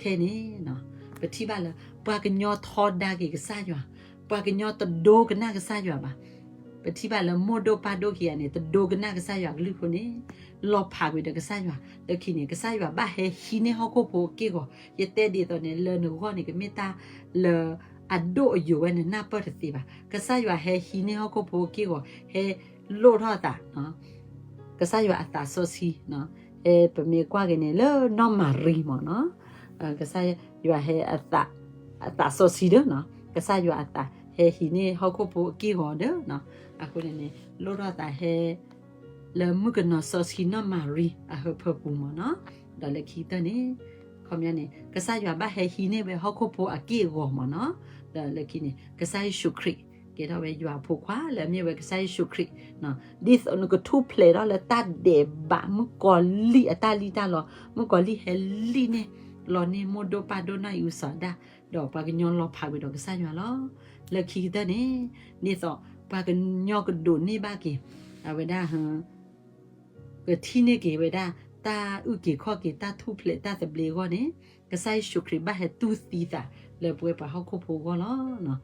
ခဲန့ၣ် ပထံၣ်ဘၣ်လၢ ပှၤကညီထီဒါက့ၤကစၢ်ယွၤ, ပှၤကညီတဒိကနၣ်ကစၢ်ယွၤဘၣ်. ပထံၣ်ဘၣ်လၢမိၢ်ဒိၣ်ပၢ်ဒိၣ်ခံဂၤန့ၣ် တဒိကနၣ်ကစၢ်ယွၤကလုၢ်အဃိန့ၣ် လီၤဖးကွံာ်ဒီးကစၢ်ယွၤ. လၢခံန့ၣ် ကစၢ်ယွၤဘၣ်ဟဲဟံးန့ၢ်ဟီၣ်ခိၣ်ဖိအက့ၢ်အဂီၤ. ယတဲဒ်သိးန့ၣ် လၢနဂီၢ်န့ၣ် ကမ့ၢ်တၢ်လၢအဒိၣ်အယိာ်ဝဲ နနၢ်ပၢၢ်တသ့ဘၣ်. ကစၢ်ယွၤဟဲဟံးန့ၢ်ဟီၣ်ခိၣ်ဖိအက့ၢ်အဂီၤ, ဟဲလိၣ်ထီၣ်အသး ကစၢ်ယွၤအသးစီဆှံ, ဟဲပမ့ၢ်ကွၢ်က့ၤန့ၣ် လၢနီၢ်မၤရံမ့ၢ်နီၤ, ကစၢ်ယွၤဟဲ အသးစီဆှံဒီး ကစၢ်ယွၤအသးဟဲဟံးန့ၢ်ဟီၣ်ခိၣ်ဖိအက့ၢ်အဂီၤဒီး အဃိန့ၣ်န့ၣ် လိၣ်ထီၣ်သးဟဲ လၢမုၣ်ကနီၤစီဆှံနီၢ်မၤရံအဟၢဖၢပူၤမ့ၢ်နီၤ. ဒီးလၢခံကတၢၢ်န့ၣ် ခီပညီန့ၣ် ကစၢ်ယွၤဘၣ်ဟဲဟံးန့ၢ်ဝဲဟီၣ်ခိၣ်ဖိအက့ၢ်အဂီၤမ့ၢ်နီၤ. ဒီးလၢခံန့ၣ် ကစၢ်ယ့ၣ်ၡူးခရံာ် ကဲထီၣ်ဝဲယွၤအဖိခွါလၢအမ့ၢ်ဝဲကစၢ်ယ့ၣ်ၡူးခရံာ်, ဒ်သိးနကထူၣ်ဖျဲးထီၣ်လၢတၢ်ဒဲးဘးမုၣ်ကီၤလံၢ်အတၢ်လံၣ်တၢ်လီ, မုၣ်ကီၤလံၢ်ဟဲလံၣ်န့ၢ်လီၤန့ၢ်မိၢ်ဒိၣ်ပၢ်ဒိၣ်နီၢ်အံၣ်အုစၤဒၣ်, ဒီးပှၤကညီလီၤဖးကွံာ်ဒီးကစၢ်ယွၤလီၤ. လၢခံကတၢၢ်န့ၣ် ဒ်သိးပှၤကညီကဒိးန့ၢ်ဘၣ်က့ၤ အဝဲဒၣ် ကထံၣ်န့ၢ်က့ၤဝဲဒၣ် တၢ်အုၣ်က့ၤခီၣ်က့ၤ တၢ်ထူၣ်ဖျဲးတၢ်သဘျ့အဂီၢ်န့ၣ် ကစၢ်ယ့ၣ်ၡူးခရံာ်ဘၣ်ဟဲတူၢ်သံသးလၢပဝဲပှၤဟီၣ်ခိၣ်ဖိအဂီၢ်လီၤ.